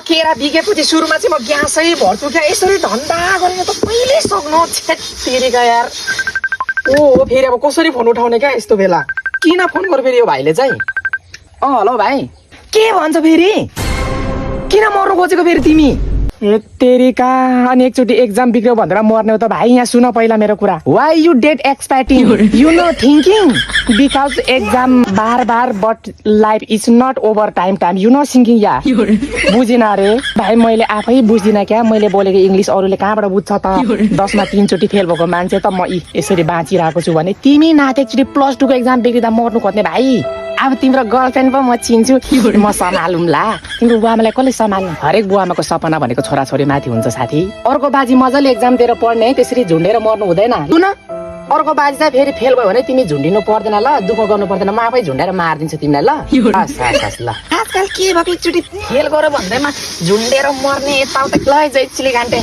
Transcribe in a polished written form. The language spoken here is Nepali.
केरा बिगेपछि सुरुमा चाहिँ म ग्यासै भर्छु क्या यसरी धन्दा गरेर त कहिले सक्नु तेरिका यार ओ फेरि अब कसरी फोन उठाउने क्या यस्तो बेला किन फोन गर्यो फेरि यो भाइले चाहिँ हेलो भाइ के भन्छ फेरि किन मर्नु खोजेको फेरि तिमी ए तेरिका अनि एकचोटि एक्जाम बिग्रियो भनेर मर्ने हो त भाइ यहाँ सुन पहिला मेरो कुरा why you that expecting you know thinking because exam बार but life is not over time you know sinking yeah बुझिन अरे भाइ मैले आफै बुझ्दिनँ क्या मैले बोलेको इङ्ग्लिस अरूले कहाँबाट बुझ्छ त 10 मा 3 चोटि फेल भएको मान्छे त म यसरी बाँचिरहेको छु भने तिमी नाथे एकचोटि +2 को एक्जाम बिग्रिँदा मर्नु खोज्ने भाइ अब तिम्रो गर्लफ्रेन्ड पो म चिन्छु म सम्हालुम्ला तिम्रो बुवामालाई कसले सम्हाल्नु हरेक बुवामाको सपना भनेको छोराछोरी माथि हुन्छ साथी अर्को बाजी मजाले एक्जाम दिएर पढ्ने है त्यसरी झुन्डेर मर्नु हुँदैन सुन अर्को बाजी चाहिँ फेरि फेल भयो भने तिमी झुन्डिनु पर्दैन ल दुःख गर्नु पर्दैन म आफै झुन्डेर मारिदिन्छु तिमीलाई ल ल आजकल के भएको एकचोटि फेल गर भन्दैमा झुन्डेर मर्ने यताउता ल जै चिली घान्टे